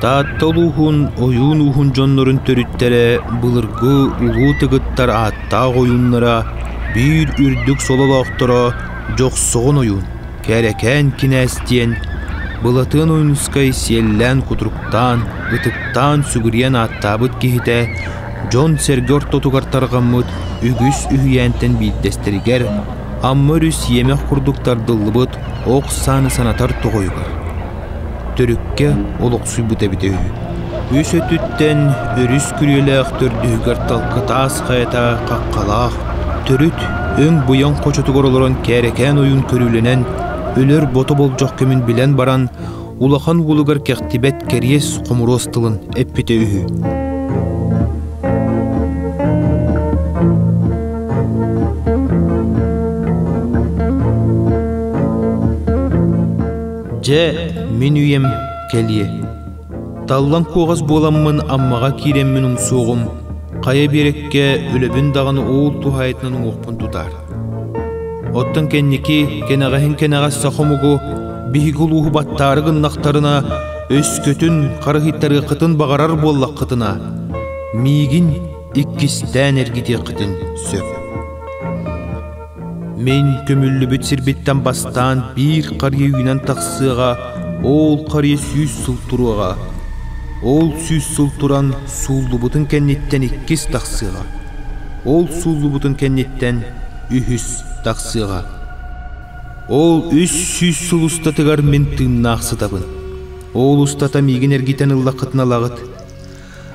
Таатта улууһун ойуун ууһун дьоннорун төрүттэрэ былыргы улуу тыгыттар ааттаах ойууннара биир үрдүк сололоохторо Дьохсоҕон ойуун, Кэрэкээн кинээс диэн Былатыан Ойуунускай сиэллээн-кутуруктаан, ытыктаан сүгүрүйэн ааттаабыт киһитэ дьон-сэргэ ортотугар тарҕаммыт үгүс үһүйээнтэн биирдэстэригэр Амма өрүс иэмэх курдук тардыллыбыт ох сааны санатар тоҕойугар төрүккэ олохсуйбут эбитэ үһү. Үс өттүттэн өрүс күрүөлээх төрдүһүгэр талкытаас хайата хаххалаах, төрүт өҥ-быйаҥ хочотугар олорон кээрэкээн ойуун көрүүлэнэн, өлөр бото болдьох кэмин билэн баран, улахан уолугар кэхтибэт кэриэс хомуруос тылын эппитэ үһү. Дьэ, мин үйэм кэлиэ. Таллан куоҕас буоламмын Аммаҕа киирэммин умсуоҕум, хайа биэрэккэ үлэбин даҕаны уул туһаайытынан уҥуохпун тутаар. Оттон кэнники кэнэҕэһин кэнэҕэс саха омугу биһиги улууһу баттаары гыннахтарына, өскөтүн харыһыйтарыаххытын баҕарар буоллаххытына, миигин иккистээн эргитиэххитин сөп. Мин көмүллүбүт сирбиттэн бастаан биир харыйа үүнэн тахсыаҕа, ол харыйа 100 сыл туруоҕа. Ол 100 сыл туран сууллубутун кэнниттэн иккис тахсыаҕа. Ол сууллубутун кэнниттэн үһүс тахсыаҕа. Ол 300 сыл устатыгар мин тыыннаах сытабын. Ол устата миигин эргитэн ыллаххытына ылаҕыт.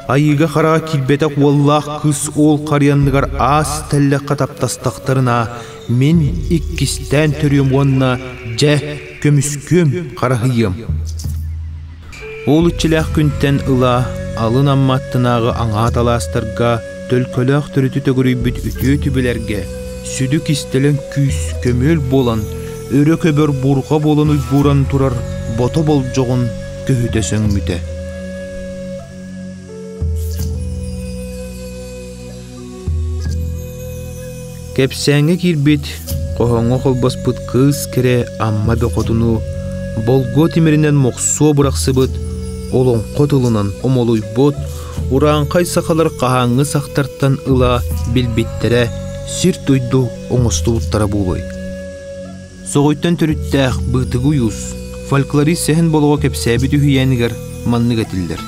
Айыыга-хараҕа киирбэтэх уоллаах кыыс уол харыйанныгар аас тэллэххэ таптастахтарына, мин иккистээн төрүөм уонна дьэ, көмүскүөм, хараһыйыам. Ол иччилээх күнтэн ыла алын Амма аттынааҕы аҥаат алаастарга төлкөлөөх төрүтү төгүрүйбүт үтүө түбэлэргэ сүдү кистэлэҥ күүс көмүөл буолан, өрө көбөр бурҕа буолан уйгууран турар бото болдьоҕун көһүтэ сөҥмүтэ. Кэпсээҥҥэ киирбит, хоһооҥҥо холбоспут кыыс кэрэ Амма Бөхотуну болгуо тимиринэн мохсуо бырахсыбыт, олоҥхо тылынан омолуйбут, урааҥхай сахалар хаһааҥҥы сахтартан ыла билбиттэрэ, сир-дойду оҥостубуттара буолуой. Соҕуйтан төрүттээх Быытыгы Уйуус фольклорист Сэһэн Болоҕо кэпсээбит үһүйээнигэр маннык этиллэр: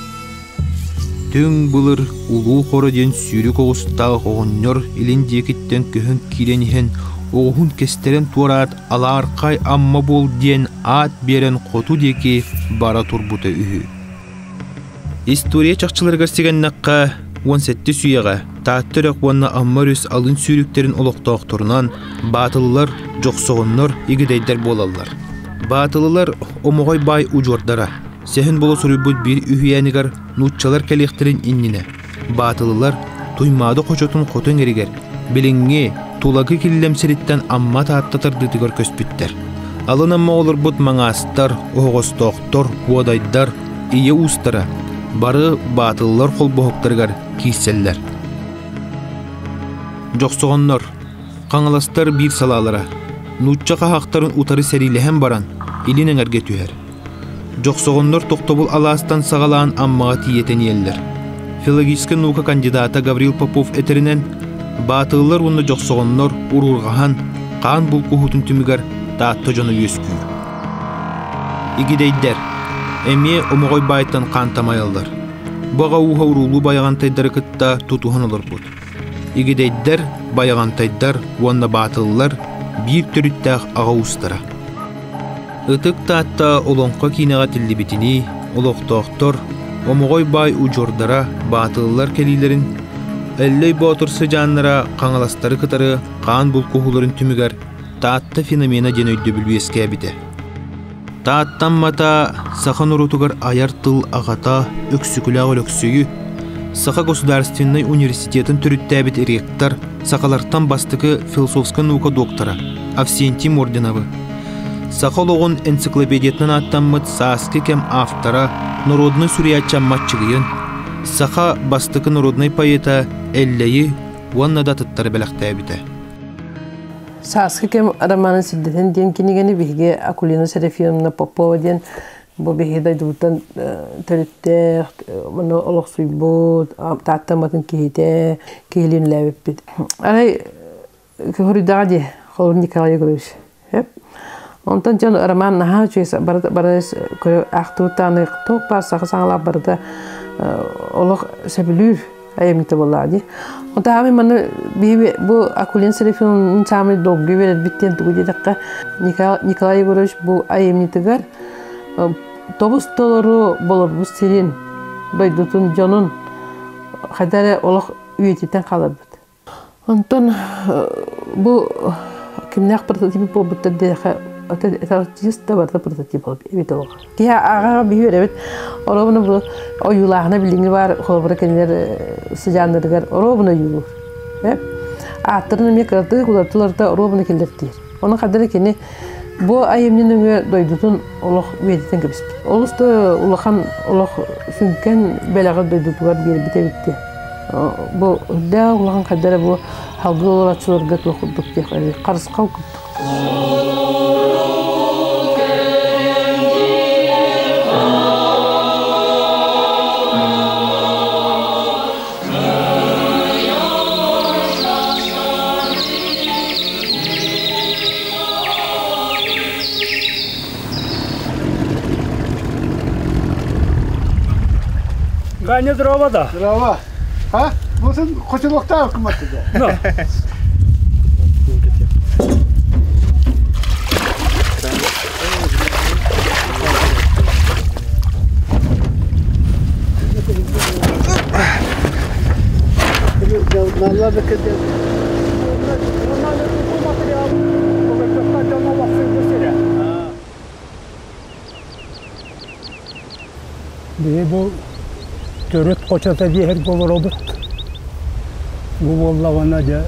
Түҥ былыр Улуу Хоро диэн сүүрүк оҕустаах оҕонньор илин диэкиттэн көһөн киирэн иһэн оҕуһун кэстэрэн туораат Алаархай Амма буол диэн аат биэрэн хоту диэки бара турбута үһү. История чахчыларыгар сигэннэххэ, 17 үйэҕэ Таатта үрэх уонна Амма өрүс алын сүүрүктэрин олохтоохторунан баатылылар, дьохсоҕоннор, игидэйдэр буолаллар. Баатылылар Омоҕой баай удьуордара. Сэһэн Боло суруйбут биир үһүйээнигэр нууччалар кэлиэхтэрин иннинэ баатылылар Туймаада хочотун хоту эҥэригэр билиҥҥи Тулагы Киллэм сириттэн Амма Таатта тардыытыгар көспүттэр. Алын Амма олорбут маҥаастар, оһоҕостоохтор, уодайдар, ийэ уустара бары баатыллар холбоһуктарыгар киирсэллэр. Дьохсоҕоннор, хаҥаластар биир салаалара, нуучча хаһаахтарын утары сэриилэһэн баран, илин эҥэргэ түһэр. Дьохсоҕоннор тохтобул алаастан саҕалаан Аммаҕа тиийэ тэнийэллэр. Филологическай наука кандидата Гаврил Попов этэринэн, баатыллар уонна дьохсоҕоннор уруурҕаһан, хаан булкуһуутун түмүгэр Таатта дьоно үөскүүр. Игидэйдэр эмиэ Омоҕой баайтан хаан тамайаллар. Бу аҕа ууһа уруулуу байаҕантайдары кытта тутуһан олорбут. Игидэйдэр, байаҕантайдар уонна баатыллар биир төрүттээх аҕа уустара. Ытык Таатта олоҥхо киинэҕэ тиллибитинии, олохтоохтор Омоҕой баай удьуордара баатыллар кэлиилэрин, Эллэй Боотур сыдьааннара Хаҥаластары кытары хаан булкуһууларын түмүгэр Таатта феномена диэн өйдөбүл үөскээбитэ. Тааттаммата саха норуотугар айар тыл аҕата Өксөкүлээх Өлөксөйү, Саха государственнай университетын төрүттээбит ректор, сахалартан бастакы философскай наука доктора Авсентий Мординовы, саха олоҕун энциклопедиятынан ааттаммыт Сааскы кэм автора, народнай суруйааччы Амма Аччыгыйын, саха бастакы народнай поэта Эллэйи уонна да атыттары бэлэхтээбитэ. Сааскы кэм романын сирдэтэн диэн кинигэни биһиги Акулина Серафимовна Попова диэн Бу биһиги дойдубуттан төрүттээх, манна олохсуйбут, Тааттамматын киһитэ, киһилиин үлээбиппит. Арай хоруйдаҕа дии, холобур Николай Егорович. Онтон дьон роман наһаа үчүгэй бары бары аахтыбыттааны туох баар саха саҥалаах барыта олох сөбүлүүр айымньыта буоллаҕа дии. Онтон аамай манна биһиги бу Акулин Серафимовнын саамай долгуйа биэрэрбит диэн тугу диэтэххэ Николай Егорович бу айымньытыгар тобус толору болорбут сирин, дойдутун, дьонун хайда эрэ олох үйэтиттэн хааларбыт. Онтон бу кимнээх прототип буолбуттар диэхэ артист да барыта прототип эбит олох. Киһи ааҕаҕа биһи үөрэбит. Оруобуна бу ойуулааһына билиҥҥи баар холобура кинилэр сыдьааннарыгар оруобуна ойуулуур. Ааттарын эмиэ кыратык уларытыларыта оруобуна киллэртиир. Ону хадары кини бу айымньы нөҥүө дойдутун олох үйэтитэн кэбиспит. Олус да улахан олох сүҥкэн бэлэҕи дойдутугар биэрбит эбит диэн. Бу үрдээх улахан хайдара бу халгыы олорооччуларга туох курдук диэх харысхал курдук. Ганя, здорово да. Здорово. А? Ну, сын котелоктаах кыматтыга. Ну. Биһи бу төрүт хочото диэһэр олоробут. Бу буоллаҕына дьэ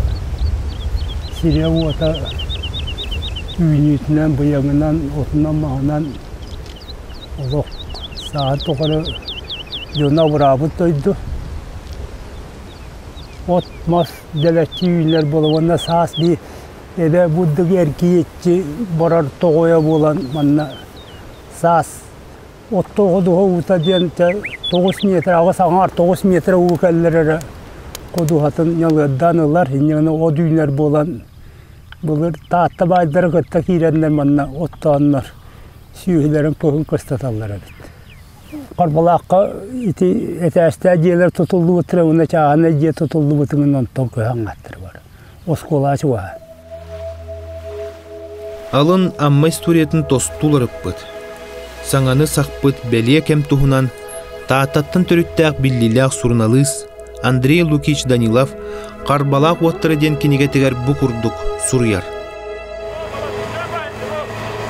сирэ-уота үүнүүтүнэн, быйаҥынан, отунан-маһынан олох сааһын тухары дьоно абыраабыт дойду. От-мас дэлэччи үүнэр буола уонна саас бии эбэ бурдук эргийиччи барар тоҕойо буолан манна саас оттоҕо дуһа уута диэн 9 метр аҕыс аҥаар 9 метр уу кэллэр эрэ ходуһатын ньалыардаан ылар инньэ от үүнэр буолан былыр Таатта баайдара кытта киирэннэр манна оттооннор сүөһүлэрин кыһын кыстаталлар эбит. Харбалаахха ити этээстээх дьиэлэр тутуллубуттара уонна чааһынай дьиэ тутуллубутун онтон кыһаҥҥаттар бар. Оскуола чугаһа. Алын Амма историятын тосту уларыппыт, саҥаны сахпыт бэлиэ кэм туһунан Тааттаттан төрүттээх биллиилээх суруналыыс Андрей Лукич Данилов «Харбалаах уоттара» диэн кинигэтигэр бу курдук суруйар.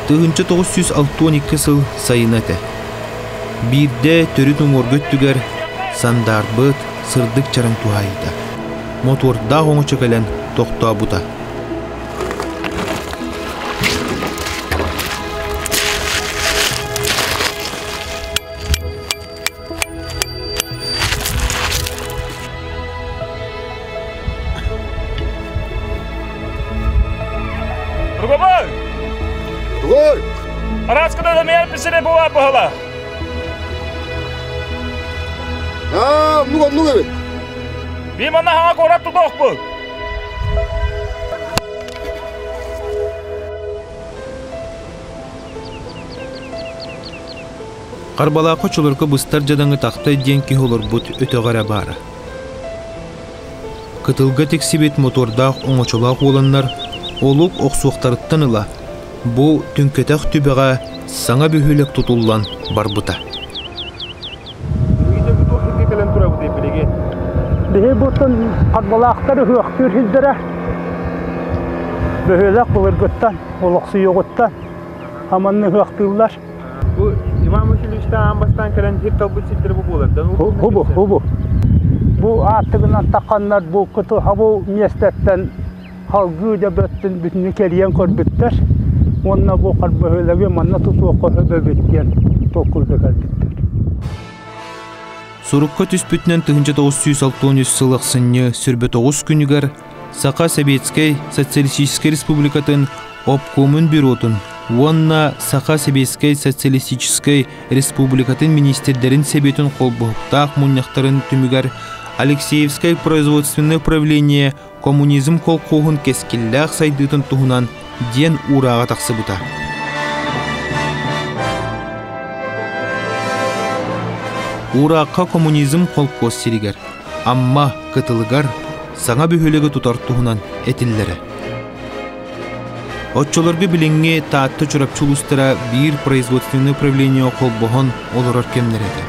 1962 сыл сайына этэ. Биирдэ төрүт уҥуоргу өттүгэр сандаарбыт, сырдык чараҥ туһаайыыта. Мотуордаах оҥочо кэлэн тохтообута. Руковой! Тугуй! Араскада да мэр писере була баһала. Аа, ну ну эбит. Би манна хаҥа куорат тутуохпут. Харбалаахха чолорго быстар дьадаҥы тахтай диэн киһи олорбут өтөҕө эрэ баара. Кытылга тиксибит мотуордаах оҥочолоох уоланнар олук охсуохтарыттан ыла бу түҥкэтэх түбэҕэ саҥа бөһүөлэк тутуллан барбыта. Биһи буттан Харбалаахтар ыһыахтыыр сирдэрэ бөһүөлэк былыргыттан, олохсуйуоҕуттан аманны ыһыахтыыллар. Бу Иван Васильевичтаах аан бастаан кэлэн сир талбыт сирдэрэ бу буолар да? Хубу, хубу. Бу ааттыгынан тахханнар бу хабу миэстэттэн халгыы дьабыттын бүтүнү кэрийэн көрбүттэр. Уонна бу харбаһыылары манна тутуохха сөбөбүт диэн толкуйга кэлбиттэр. Сурукка түспүтүнэн 1963 сыл ахсынньы 29 күнүгэр Саха Советскай Социалистическай Республикатын обкомун бюротун уонна Саха Сэбиэскэй Социалистическай Республикатын министрдэрин Сэбиэтин холбоһуктаах мунньахтарын түмүгэр Алексеевскай производственное управление коммунизм колхоһун кэскиллээх сайдыытын туһунан диэн уурааҕа тахсыбыта. Уураахха коммунизм холкуос сиригэр, Амма кытылыгар саҥа бөһүөлэги тутар туһунан этиллэрэ. Оччолорго билиҥҥи Таатта Чурапчы улуустара биир производственное управление холбоһон олорор кэмнэрэ этэ.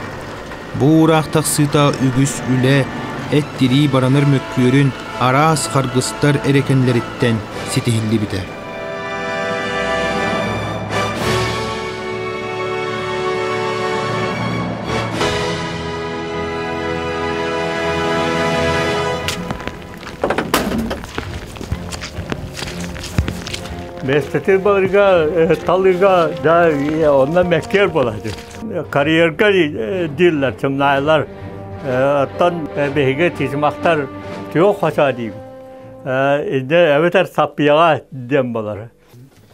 Бу уураах тахсыыта үгүс үлэ, эт-тирии баранар мөккүөрүн араас харгыстар эрэкэннэриттэн ситиһиллибитэ. Местетин балыга талыга да онно меккер болады. Карьерга дииллэр, чымнаайлар. Оттон биһиги тизмахтар түөх хача диибит. Инде эбэтэр саппыйаҕа диэн болар.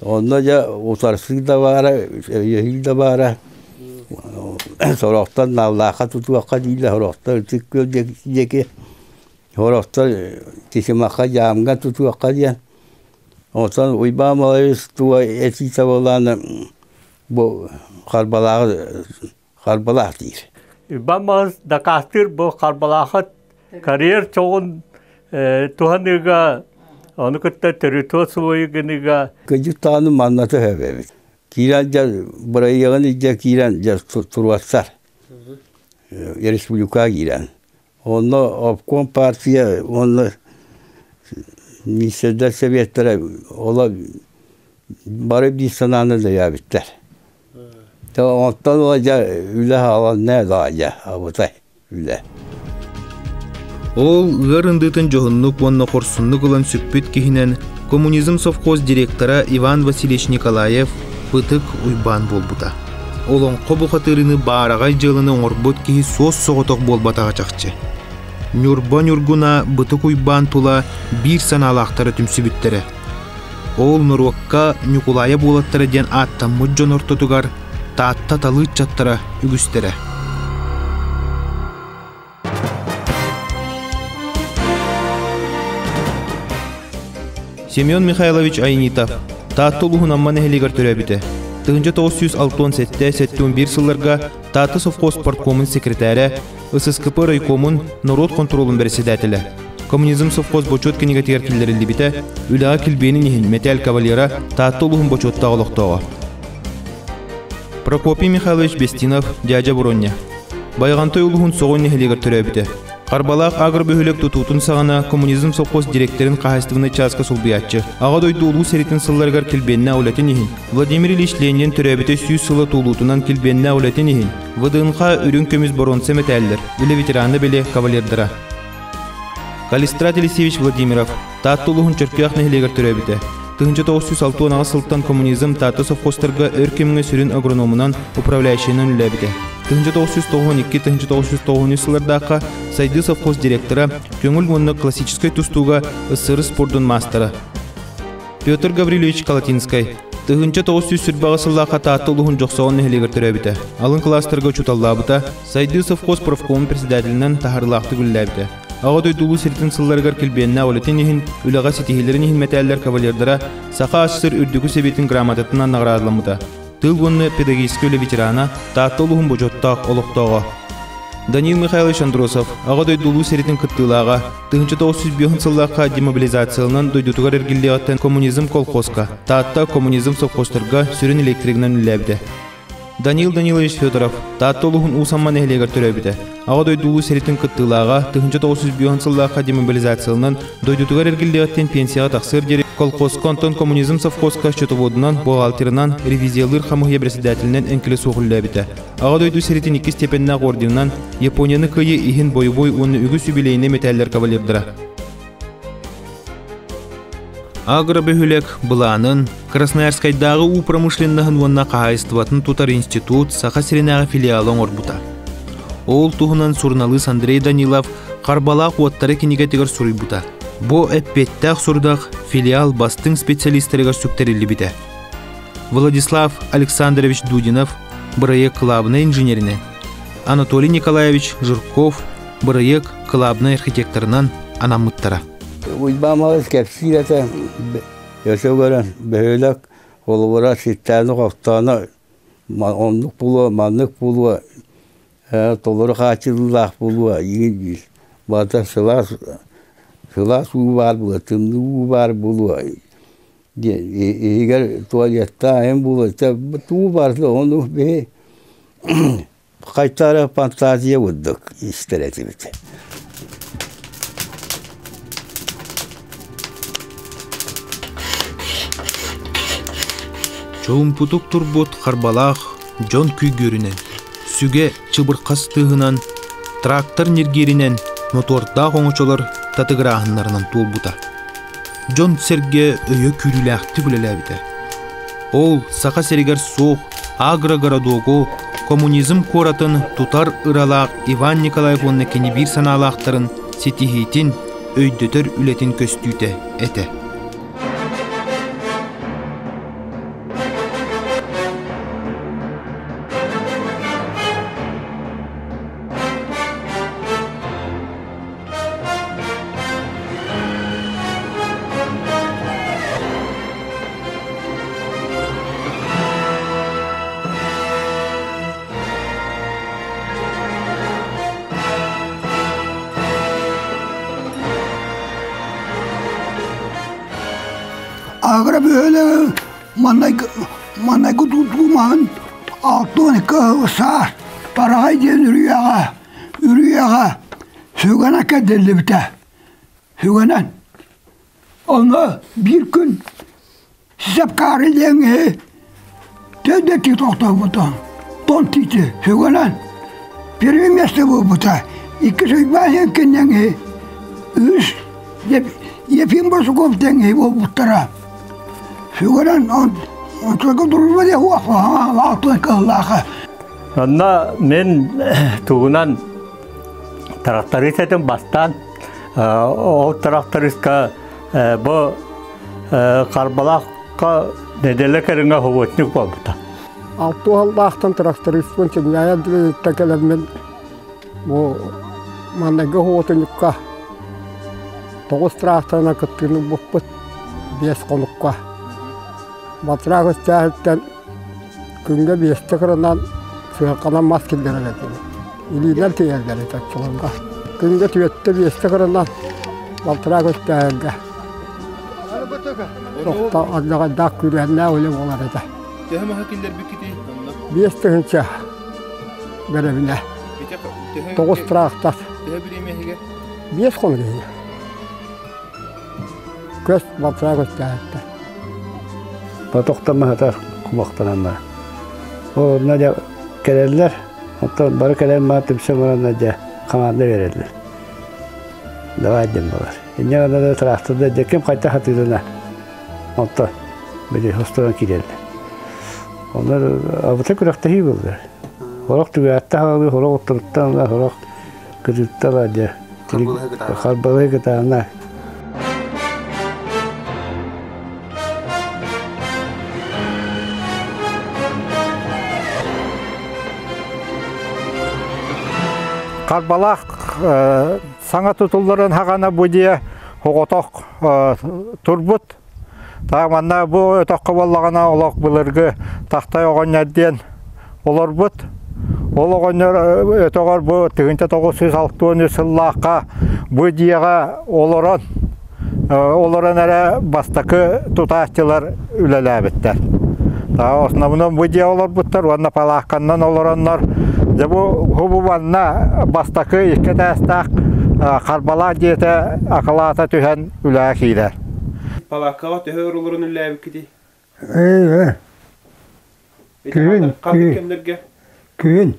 Онно дьэ утарсыы да баара, өйөһүү да баара. Сорохтор наллаахха тутуохха дииллэр, сорохтор ытык күөл диэки, сорохтор Тисимахха дьаамҥа тутуохха диэн. Оттон Уйбаан Малаевич туга этии табылаан бу Харбалааҕы Харбалаах диир. Уйбаан Малаевич дакаастыыр бу Харбалаахха карьер чоҕун туһаныыга, ону кытта төрүтүө суойу гыныыга. Кыдьык даҕаны манна төһөбөбүт. Киирэн дьэ бырайыагын илдьэ киирэн дьэ туруорсар. Республикаҕа киирэн. Онно обком партия уонна министрдэр сэбиэттэрэ ола бары биир санааны өйөөбүттэр. Онтон ыла дьэ үлэ хаалан да дьэ абытай үлэ. Ол ыар ындыытын дьоһуннук уонна хорсуннук ылан сүппүт киһинэн коммунизм совхоз директора Иван Васильевич Николаев Бытык Уйбаан буолбута. Олоҥхо бухатыырыны баараҕай дьыаланы оҥорбут киһи суос-соҕотох буолбатаҕа чахчы. Ньурба Ньургуна Бытык Уйбаан тула биир санаалаахтара түмсүбүттэрэ. Ол норуокка Ньукулаайа буолаттара диэн ааттаммыт дьон ортотугар Таатта талыы ыччаттара үгүстэрэ. Семен Михайлович Айнитов Таатта улууһун Амма нэһилиэгэр төрөөбүтэ. 1967-71 сылларга Таатта совхоз парткомун секретарэ, ССКП райкомун норуот хонтуруолун бэрэссэдээтэлэ. Коммунизм совхоз бочуот кинигэтигэр киллэриллибитэ, үлэҕэ килбиэнин иһин мэтээл кавалера, Таатта улууһун бочуоттаах олохтооҕо. Прокопий Михайлович Бестинов, дьээдьэ Боруонньа. Байаҕантай улууһун Соҕун нэһилиэгэр төрөөбүтэ. Харбалаах агробөһүөлэк тутуутун саҕана коммунизм совхоз директорын хаһаайыстыбаннай чааска солбуйааччы. Аҕа дойду улуу сэриитин сылларыгар килбиэннээх үлэтин иһин, Владимир Ильич Ленин төрөөбүтэ 100 сыла туолуутунан килбиэннээх үлэтин иһин, ВДНХ үрүҥ көмүс боруонса мэтээллэр, үлэ ветерана бэлиэ кавалердара. Калистрат Елисеевич Владимиров, Таатта улууһун Чөркөөх нэһилиэгэр төрөөбүтэ. 1968 сылтан коммунизм Таатта совхозтарга өр кэмҥэ сүрүн агрономунан, управляющайынан үлэлээбитэ. 1992-1993 сыллардаахха Сайдыы совхоз директора, көҥүл уонна классическай тустууга СССР спордун маастара. Петр Гаврильевич Калатинскай 1928 сыллаахха Таатта улууһун Дьохсоҕон нэһилиэгэр төрөөбүтэ. Алын кылаастарга учууталлаабыта, Сайдыы совхоз профкомун председателинэн таһаарыылаахтык үлэлээбитэ. Аҕа дойду улуу сиртин сылларыгар килбиэннээх үлэтин иһин, үлэҕэ ситиһиилэрин иһин мэтээллэр кавалердара Саха АССР Үрдүкү Сэбиэтин грамотатынан наҕараадаламмыта. Тыыл уонна педагогическай үлэ ветерана, Таатта улууһун бочуоттаах олохтооҕо. Данил Михайлович Андросов, Аҕа дойду улуу сэриитин кыттыылааҕа, 1905 сыллаахха демобилизацияланан дойдутугар эргиллиэҕиттэн коммунизм колхозка, Таатта коммунизм совхозтарга сүрүн электригинэн үлэлээбитэ. Данил Данилович Федоров Таатта улууһун Уус Амма нэһилиэгэр төрөөбүтэ. Аҕа дойду улуу сэриитин кыттыылааҕа, 1905 сыллаахха демобилизацияланан дойдутугар эргиллиэҕиттэн пенсияҕа тахсыар диэри колхозка, онтон коммунизм совхозка счетоводунан, бухгалтерынан, ревизиялыыр хамыыһыйа председателинэн эҥкилэ суох үлэлээбитэ. Аҕа дойду сэриитин иккис степеннээх орденынан Японияны кыайыы иһин бойобуой уонна үгүс юбилейнай мэтээллэр кавалердара. Агробөһүлэк былаанын Красноярскайдааҕы уу промышленноһын уонна хаһаайыстыбатын тутар институт Саха сиринээҕи филиала оҥорбута. Ол туһунан суруналыыс Андрей Данилов Харбалаах уоттара кинигэтигэр суруйбута. Бу эппиэттээх сорудах филиал бастыҥ специалистарыгар сүктэриллибитэ. Владислав Александрович Дудинов бырайыак кылаабынай инженеринэн, Анатолий Николаевич Жирков бырайыак кылаабынай архитекторынан анаммыттара. Уйбаан Малыс кэпсиир этэ, өсө көрөн бөһүөлэк холобура ситтээни хохтооно оннук буолуо, маннык буолуо, толору хааччыллыылаах буолуо игин диир. Барыта сылаас сылаас уу баар буолуо, тымныы уу баар буолуо иһигэр туалеттаах эҥин буолуо туу барыта ону биһи хайтара фантазия курдук истэр этибит. Чуумпутук турбут харбалаах дьон күйгүөрүнэн, сүгэ чыбырхас тыаһынан, трактор ньиргиэринэн, мотуордаах оҥочолор татыгырааһыннарынан туолбута. Дьон-сэргэ өйө күүрүүлээхтик үлэлээбитэ. Ол Саха сиригэр суох агрогородогу коммунизм куоратын тутар ыралаах Иван Николаев уонна кини биир санаалаахтарын ситиһиитин өйдөтөр үлэтин көстүүтэ этэ. Агра бөһүөлэгэ маннайгы маннайгы тутуу 62 саас Тараҕай диэн үрүйэҕэ үрүйэҕэ Сүгэнэ кэрдиллибитэ. Сүгэнэн. Онно биир күн Сепкаары диэн киһи төйдөтүү тохтообута. Тон тиити сүгэнэн. Первый место буолбута. Иккис Уйбаан Хенкин диэн киһи үс Ефим Барсуков диэн киһи буолбуттара. Сүгэнэн онтуга дружба диэн алтын кыһыллааха. Онно мин тугунан тракторист этим бастаан ол трактористка бу Харбалаахха неделя кэриҥэ хубутник буолбута. Алтуһаллаахтан трактористпын Чигняя Андреевичтан кэлэммин бу манныгы хуотуньукка тоҕус тракторынан кыттыыны ылбыппыт 5 хонукка. Батыраах өстөөһүттэн Күҥҥэ биэстэ кыранан сыарҕанан мас киллэрэр этибит. Илиинэн тиэйэллэр этэ оччолорго. Күҥҥэ түөртэ биэстэ кыранан балтараа көстөөһөргө. Тохто алдьархайдаах күүрээннээх үлэ буолар этэ. Төһө маһы киллэрбиккитий онно? 5000 бэрэбинэ. Тоҕус трактор. Төһө бириэмэ иһигэр? 5 хонук иһигэр. Көс балтараа көстөөһүттэр. Тохтомматар кумахтанан баран. Ол онно дьэ кэлэллэр, оттон бары кэлэн баар түмсэн баран дьэ хамаанда биэрэллэр. Давай диэн буолар. Инньэ гынан да тракторда дьэ ким хайдах хатыырына онто били хосторон киирэллэр. Онно абыта күрэхтэһии буолар. Хорох түгээтте хаалыы, хорох отторуттан ылар, хорох кытыттан дьэ харбалыы кытаана. Харбалаах саҥа тутулларын хаҕана бу дьиэ оҕотох турбут. Таа манна бу өтөххө буоллаҕына олох былыргы тахтай оҕонньор диэн олорбут. Ол оҕонньор өтөҕөр бу 1963 сыллаахха бу дьиэҕэ олорон олорон эрэ бастакы тутааччылар үлэлээбиттэр. Основном бу дьиэ олорбуттар уонна палаакканнан олороннор дьэ бу бу манна бастакы икки этээстээх Харбалаах дьиэтэ акылаата түһэн үлэҕэ киирэр. Палааккаҕа төһө өр олорон үлэлээбиккитий? Ээ, Күһүн, ханнык кэмнэргэ? Күһүн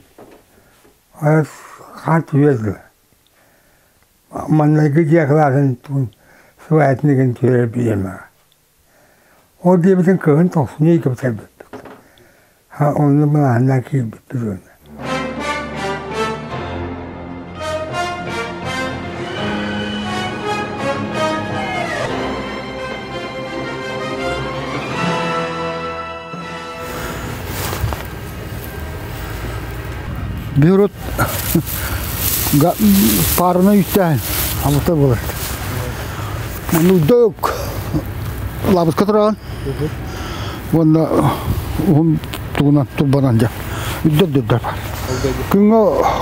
хаар түһүөр Маннайгы дьиэ кылаасын сваятын түһэрэр бириэмэҕэ. Ол диэбитин кыһын тохсунньу ыйга бүтэрбиппит. Онно мылааһыннаан киирбиппит уонна. Бюрот парына үттәһин амыта болар. Маны дөк лабытка тураган. Уонна уһун тугунан турбанан дьа. Үддер дүрдер бар. Күҥҥэ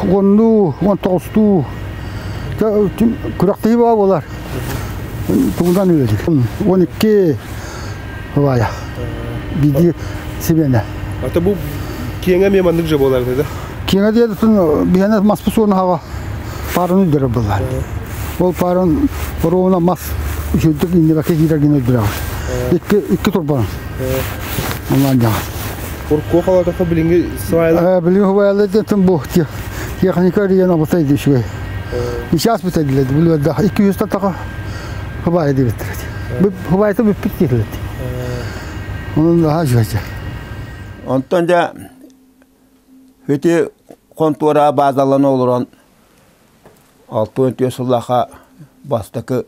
уоннуу, 19-туу күрэхтэһии баа болар. Тугунан үлэлик. 12 баая. Биди сибене. Ата бу киэҥэ эмиэ маннык же буолар да? Киэҥэ диэтин биһэнэ маспы суон хаҕа парын үддэрэ булар. Ол парын ровно мас үчүгдүк иннибэкэ киирэр гына үддүрэҕэ. Икки турбанан. Онлайн дьаҕа. Урукку халатаха билиҥҥи свайла? Билиҥҥи свайла диэн бу техника диэн абытай үчүгэй. Сейчас бүтэллэр билбэт 200 татака хыбай диэбиттэр. Хыбайта бүппүт диэтилэр. Онон наһаа үчүгэй. Онтон дьэ ити хонтуора баазалана олорон 64 сыллаахха бастакы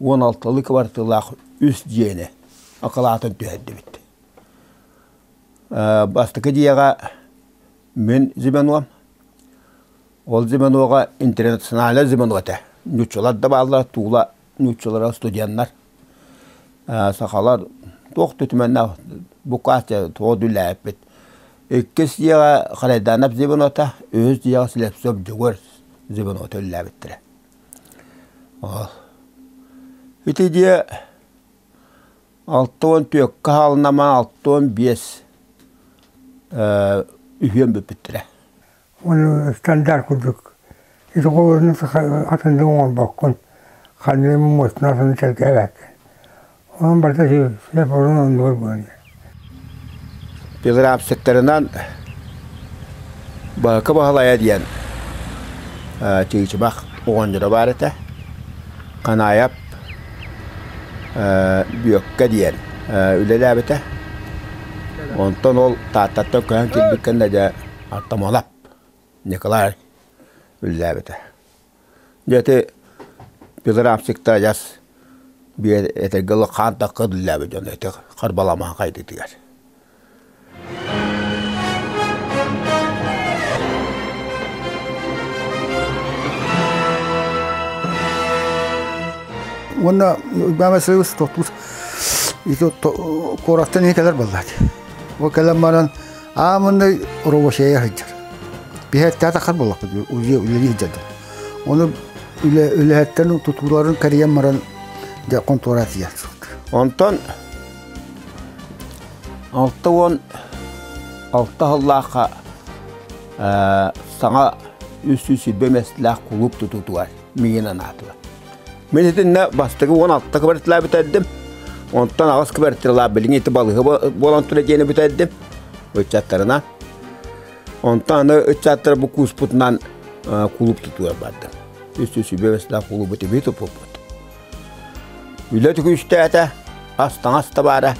16-лыы кыбартыылаах үс дьиэни акылаатын түһэрдибит. Бастакы дьиэҕэ мин звеном, ол звеноҕа интернациональнай звено этэ. Нууччалар да бааллар, Тула нууччалара студеннар. Сахалар туох да түмэннээх букаачча туох да үлэлээппит. Иккис дьиэҕэ Харайдаанап звенота, үһүс дьиэҕэ Слепцов Дьөгүөр звенота үлэлээбиттэрэ. Ол. Ити дьиэ 64-кэ хаалынама 65 үһүөн бүппүттэрэ. Оны стандарт курдук. Ити холорун атынды оҥорбоккун. Ханныгы муостун атын сэргээбэккин. Онон барыта сөп орун оннугар буолан. Пилорамсыктарынан Баһыкы Баһылайа диэн Чыычымах оҕонньоро баар этэ. Ханаайап Бүөккэ диэн үлэлээбитэ. Онтон ол Тааттаттан көһөн киирбит кэннэ дьэ Артамалап Николай үлэлээбитэ. Дьэ ити пилорамщиктар адьас биэр этэргэ дылы хаан такка үлэлээбит дьон ити Харбаламаһа хайдытыгар. Уонна Уйбаан Васильевич тохтуур ити куораттан иһи кэлэр буоллаат. Ол кэлэн баран аамындай рабочая сылдьар. Биһэттээх тахар буоллахпыт үлэлии сылдьар. Ону үлэһэттэн тутууларын кэрийэн баран дьэ хонтуора тиийэр. Онтон 66 сыллаахха саҥа 320 миэстэлээх кулууп тутуутугар миигин анаатылар. Мин итиннэ бастакы 16 квартира бүтэрдим. Онтон аҕыс квартиралаах билиҥҥи ити балыыһа буолан турар дьиэни бүтэрдим. Ыччаттарынан. Онтон аны ыччаттар бу кууспутунан кулууп тутууга бардым. 320 миэстэлээх кулуубу тибии туппуппут. Үлэ түкүстээтэ, ас-таҥас да баара.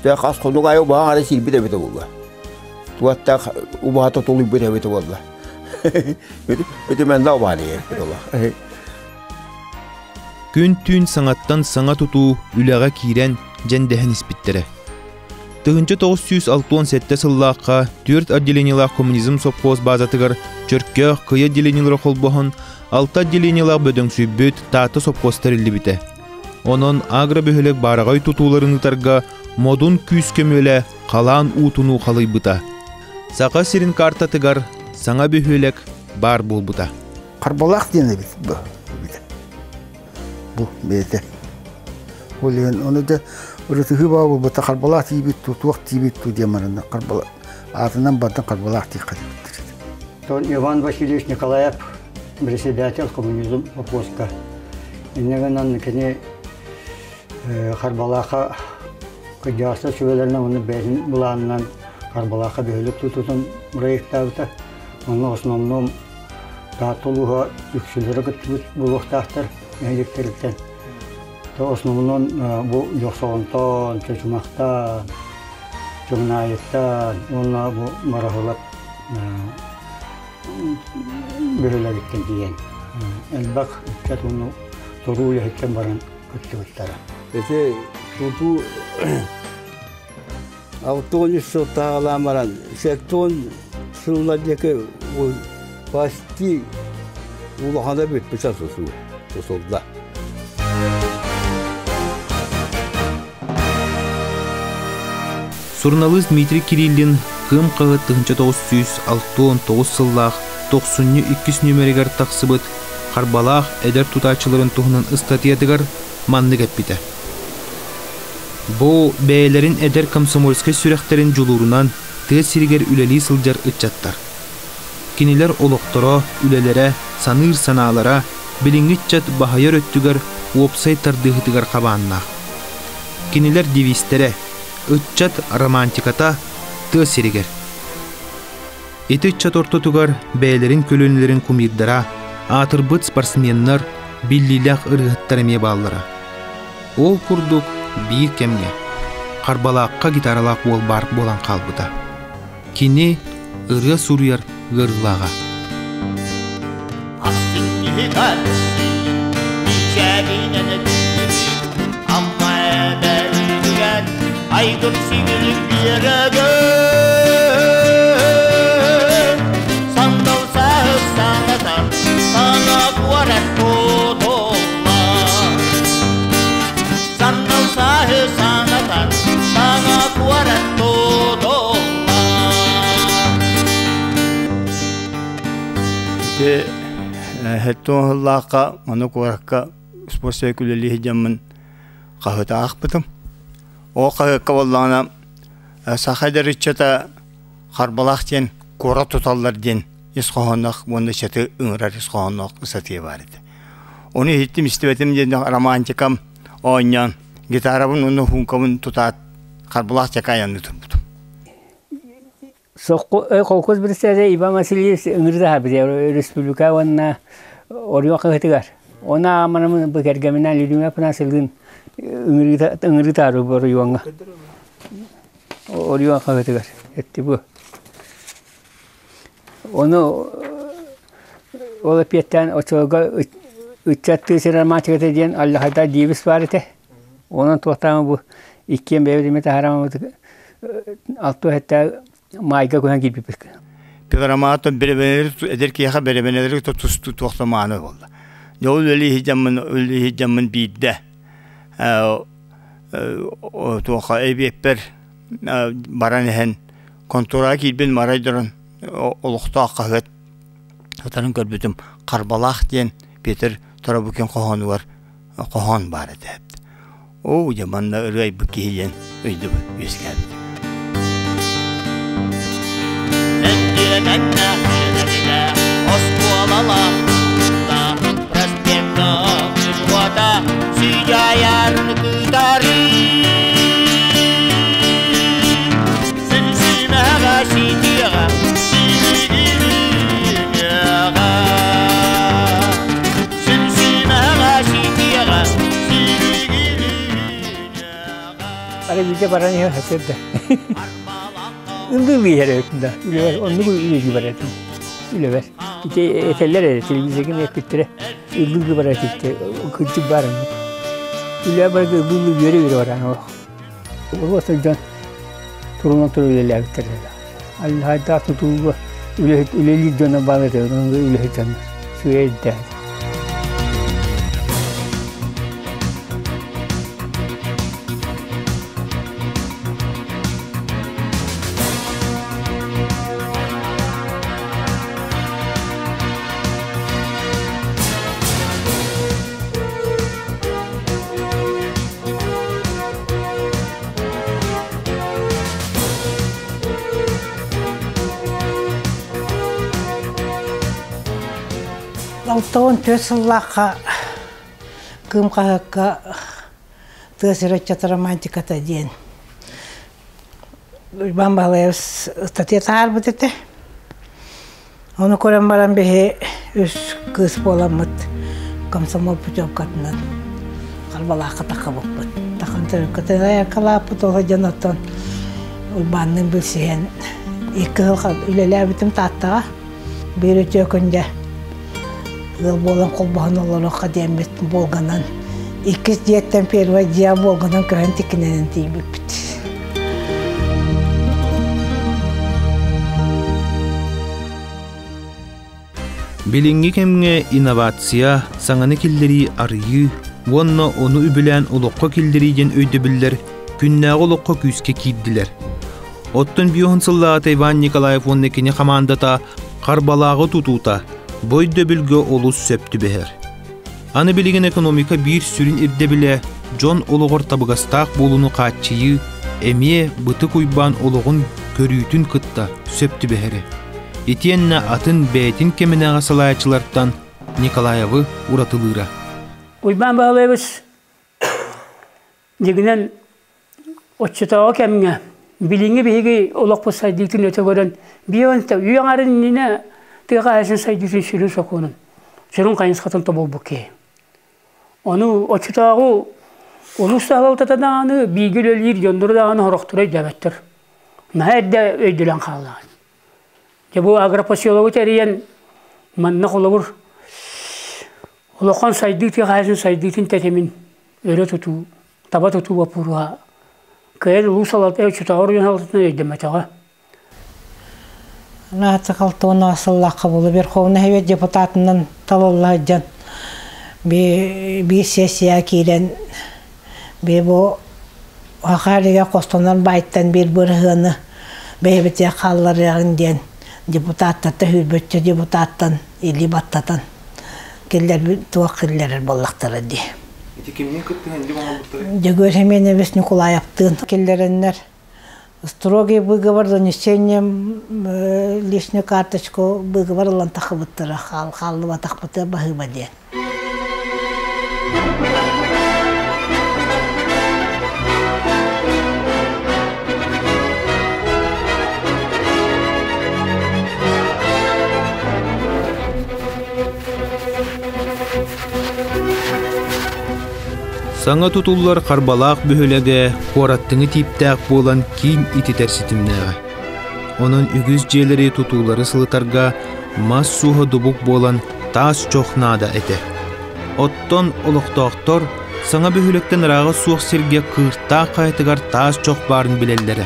Дьэ хас хонук аайы убаһа аҥара сиирбит эбитэ буолла. Туаттаах убаһата тулуйбут эбитэ буолла. Үтүмэннэ убаһа диэбит олох. Күн-түүн саҥаттан саҥа тутуу үлэҕэ киирэн дьэндэһэн испиттэрэ. 1967 сыллаахха түөрт отделениелаах коммунизм сопхуос базатыгар Чөркөөх кыйа отделениелара холбоһон алта отделениелаах бөдөҥсүйбүт Таатта сопхуос тэриллибитэ. Онон агробөһүөлэк баараҕай тутууларын ыытарга модун күүс көмүөлэ халаан уутунуу халыйбыта. Саха сирин картатыгар саҥа бөһүөлэк баар буолбута. Харбалаах диэн эбит бу. Бу бэйэтэ. Ол иһин ону да ырытыһыы баа буолбата Харбалаах тиийбит туу, туох тиийбит туу диэн баранна Харбала аатынан бардан Харбалаах диэххэ диэбиттэр. Тон Иван Васильевич Николаев председатель коммунизм вопроска. Инне гынан кини Харбалааха кырдьаҕастар сүбэлэринэн уонна бэйэтин былаанынан Харбалааха бөһүөлэк тутуутун проектаабыта. Онно основном Таатта улууһа үксүлэрэ кыттыбыт буолуохтаахтар нэһилиэктэриттэн. То основнон бу Дьохсоҕонтон, Чочумахтан, Чугунаайыттан уонна бу Мараһылап бөһүөлэгиттэн тиийэн элбэх ыччат уонна туруу үлэһиттэн баран кыттыбыттара. Ити тутуу 63 сыл тааҕалаан баран 70 сыллар диэки Почти улахана бүппүтэ тутуу тутулла. Суруналыыс Дмитрий Кириллин Кыым хаһыат 1969 сыллаах тохсунньу иккис нүөмэригэр тахсыбыт Харбалаах эдэр тутааччыларын туһунан ыстатыйатыгар маннык эппитэ. Бу бэйэлэрин эдэр комсомольскай сүрэхтэрин дьулуурунан тыа сиригэр үлэлии сылдьар ыччаттар. Кинилэр олохторо, үлэлэрэ, саныыр санаалара билиҥҥи ыччат баһыйар өттүгэр уопсай тардыһыытыгар хабааннаах. Кинилэр девизтэрэ «Ыччат романтиката тыа сиригэр». Ити ыччат ортотугар бэйэлэрин көлүөнэлэрин кумирдара, аатырбыт спортсменнар, биллиилээх ырыаһыттар эмиэ бааллара. Ол курдук биир кэмҥэ Харбалаахха гитаралаах уол баар буолан хаалбыта. Кини ырыа суруйар ыарыылааҕа. Айгыр сигилик биэрэгин Сандал сааһы саҥатар саҥа куорат тутулла Сандал сааһы саҥатар саҥа куорат тутулла Ити хэттон сыллаахха ону куоракка спортсвек үлэлии сылдьаммын хаһыаты аахпытым. Ол хаһыакка буоллаҕына саха эдэр ыччата Харбалаах диэн куорат туталлар диэн ис хоһоонноох уонна ыччаты ыҥырар ис хоһоонноох ыстатыйа баар этэ. Ону иһиттим истибэтим диэн романтикам оонньоон гитарабын уонна хумкабын тутаат Харбалаах чака айанныы турбутум. Холкуос председателэ Иван Васильевич ыҥырда республика уонна Оройуон хаһыатыгар. Оны ааманамын бу кэргэминэн Людмила Афанасьевналыын ыҥырыытаары оройуоҥҥа. Оройуон хаһыатыгар этти бу. Ону ол эпиэттээн оччолорго ыччат тыа сирэ романтиката диэн Аллахайда Диевис баар этэ. Онон туохтаама бу иккиэн бэйэбит эмиэ таһаараммыт алтыа сэттэ маайга көһөн киирбиппит. Пилорамааттан бэрэбэнэлэри эдэр киһиэхэ бэрэбэнэлэри тустуу туох да мааны буолла. Дьэ ол үлэлии сылдьаммын үлэлии сылдьаммын биирдэ туохха эбиэппэр баран иһэн контураҕа киирбин марайдарын олохтоох хаһыат сытарын көрбүтүм Харбалаах диэн Петр Тарабукин хоһоонугар хоһоон баар этэ. Оо, дьэ манна ырыа айбыт киһи диэн өйдөбүл үөскээбит. Оскуолалаах проспекта уота сыдьаайарын кытары Симсимэҕэ ситиэҕэ силигилиэҕэ Симсимэҕэ ситиэҕэ Ара биирдэ баран иһэн хасыарда. Ындыы иһэр эбиппин да. Үлэбэр оннук үлэлии барар этим. Үлэбэр. Ити этэллэр эрэ телевизорга эппиттэрэ ыллыы барар этиттэ кырдьык баар оннук. Үлэ барга ыллыы үөрэ-үөрэ баран олох. Ол сылдьан турунан туру үлэлээбиттэр Аллахайдаах тутууга үлэһит үлэлиир дьоно баар этэ үлэһит дьоннор. Үчүгэй 64 сыллаахха Кыым хаһыакка тыа сирэ ыччата романтиката диэн Уйбаан Баһылайабыс ыстатыйа таһаарбыт этэ. Ону көрөн баран биһи үс кыыс буоламмыт комсомол путевкатынан Харбалаахха таххабыппыт. Тахан төрүккэтин айаркалааппыт ол дьон оттон Уйбаанныын билсиһэн икки сыл үлэлээбитим Тааттаҕа. Биир үтүө күн дьэ ыал буолан холбоһон олоруохха диэммит Волганан иккис дьиэттэн первай дьиэ Волганан көһөн тикинэнэн тиийбиппит. Билиҥҥи кэмҥэ инновация, саҥаны киллэрии арыйыы уонна ону үбүлээн олоххо киллэрии диэн өйдөбүллэр күннээҕи олоххо күүскэ киирдилэр. Оттон биоһун сыллааҕыта Иван Николаев уонна кини хамаандата Харбалааҕы тутуута бу өйдөбүлгэ олус сөп түбэһэр. Аны билигин экономика биир сүрүн ирдэбилэ дьон олоҕор табыгастаах буолууну хааччыйыы эмиэ Бытык Уйбаан олоҕун көрүүтүн кытта сөп түбэһэрэ. Итиэннэ атын бэйэтин кэминээҕи салайааччылартан Николаевы уратылыыра. Уйбаан Баһылайабыс дьиҥинэн оччотооҕу кэмҥэ билиҥҥи биһиги олохпут сайдыытын өтө көрөн биэвэнтэ үйэ аҥарын иннинэ тыа хаһаайыстыбатын сайдыытын сүрүн сокуонун сүрүн хайысхатын тобулбут киһи. Ону оччотооҕу улуус салалтата даҕаны бииргэ үлэлиир дьоннору даҕаны сорохторо өйдөөбөттөр. Наһаа эрдэ өйдөлөн хааллаҕын. Дьэ бу агропоселогу тэрийэн манна холобур улахан сайдыы тыа хаһаайыстыбатын сайдыытын тэтимин өрө тутуу, таба тутуу боппуруоһа кыайан улуус салалта Чутаҕар оройуон салалтатынан өйдөммөтөҕө. Наацакалтуона сыллаахха буолу Верховный Совет депутатынан талылла сылдьан биир сессия киирэн би бу Хахарига хостонор баайтан биир бырыһыаны бэйэбитигэр хаалларыаҕыҥ диэн депутаттарта сүүрбэччэ депутаттан илии баттатан киллэрбит туох киллэрэр буоллахтара дии. Ити кимниин кыттыһан илии оҥорбуттарай? Дьөгүөр Семенович Ньукулаевтыын киллэрэннэр строгий выговор занесением личную карточку выговор ылан тахыбыттара хааллыбатахпыта баһыыба диэн. Саҥа тутуллар Харбалаах бөһүөлэгэ куораттыҥы тииптээх буолан киин ититэр ситимнээҕэ. Онон үгүс дьиэлэри тутуулары сылытарга мас сууһа дубук буолан таас чох наада этэ. Оттон олохтоохтор саҥа бөһүөлэктэн ырааҕа суох сиргэ Кыыртаах хайатыгар таас чох баарын билэллэрэ.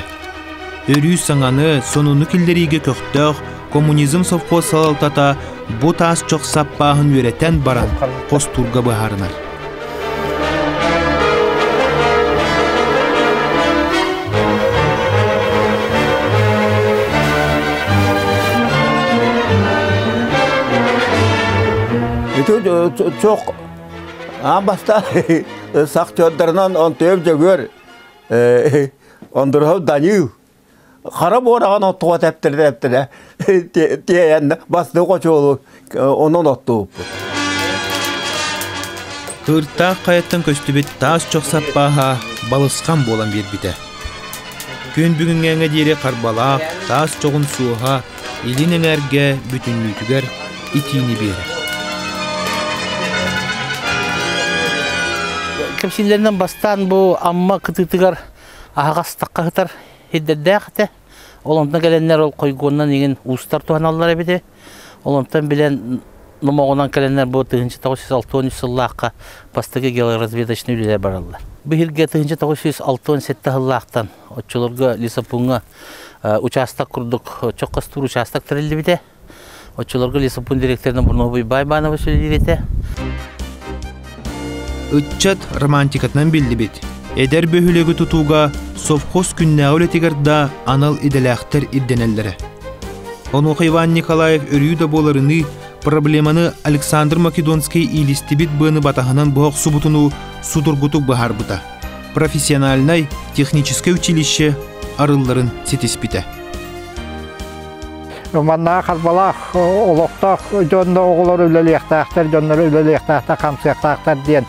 Өрүү саҥаны, сонуну киллэриигэ көхтөөх коммунизм совхоз салалтата бу таас чох саппааһын үөрэтэн баран хостуурга быһаарынар. Ити чох аан бастаан сахтёрдарынан Онтуев Дьөгүөр Ондуров Данил хара буораҕан оттуга тэптэрэ тэптэрэ тиэйэн бастыы хочуолу онон оттууппут. Кыыртаах хайаттан көстүбүт таас чох саппааһа балысхан буолан биэрбитэ. Күн бүгүҥҥээҥҥэ диэри Харбалаах таас чоҕун суоһа илин эҥээргэ бүтүннүүтүгэр итиини биэрэр. Кэпсииллэринэн бастаан бу Амма кытыытыгар аһаҕас тахха сытар ирдэрдээх этэ. Ол онтон кэлэннэр ол хойгуоннан иҥин уустар туһаналлар эбитэ. Ол онтон билэн номоҕунан кэлэннэр бу 1963 сыллаахха бастакы геолоразведочнай үлэлэр бараллар. Биһиргэ 1967 сыллаахтан оччолорго лесопуҥҥа учаастак курдук чоккостуур учаастак тэриллибитэ. Оччолорго лесопун директорынан Бурнобуй Байбанова үлэлиир этэ. Ыччат романтикатынан биллибит. Эдэр бөһүөлэги тутууга совхоз күннээҕи үлэтигэр да анал идэлээхтэр ирдэнэллэрэ. Онуоха Иван Николаев өрүү да буоларыныы проблеманы Александр Македонский иилистибит быаны батаһынан быһа охсубутунуу судургутук быһаарбыта. Профессиональнай техническэй училище арылларын ситиспитэ. Манна Харбалаах олохтоох дьонно оҕолор үлэлиэхтээхтэр, дьоннор үлэлиэхтээхтэр, хамсыахтаахтар диэн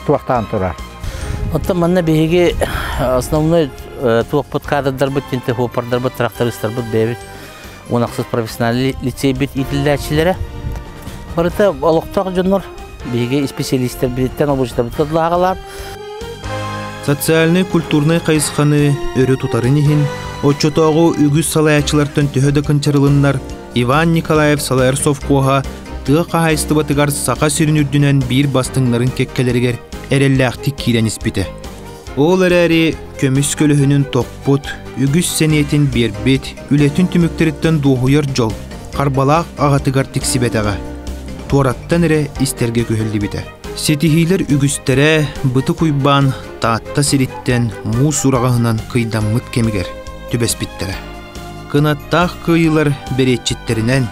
туохтаан турар. Оттон манна биһиги основной туохпут кадрдарбыт, тинтехопордарбыт, трактористарбыт бэйэбит уонахсыт профессиональный лицейбит иитиллээччилэрэ. Барыта олохтоох дьоннор биһиги исписэлиистэрбититтэн обучтарбыттан лааҕалаан. Социальнай-культурнай хайысханы өрө тутарын иһин, оччотооҕу үгүс салайааччылартан төһө да кынчарылыннар, Иван Николаев салайар совхоһа тыа хаһаайыстыбатыгар Саха сирин үрдүнэн биир бастыҥнарын кэккэлэригэр эрэллээхтик киирэн испитэ. Ол эрээри көмүс көлөһүнүн тохпут, үгүс сэниэтин биэрбит, үлэтин түмүктэриттэн дуоһуйар дьол. Харбалаах аҕатыгар тиксибэтэҕэ. Туораттан эрэ истэргэ күһэллибитэ. Ситиһиилэр үгүстэрэ Бытык Уйбаан Таатта сириттэн муус ураҕаһынан кыйдаммыт кэмигэр түбэспиттэрэ. Кынаттаах кыайыылар бэриэтчиттэринэн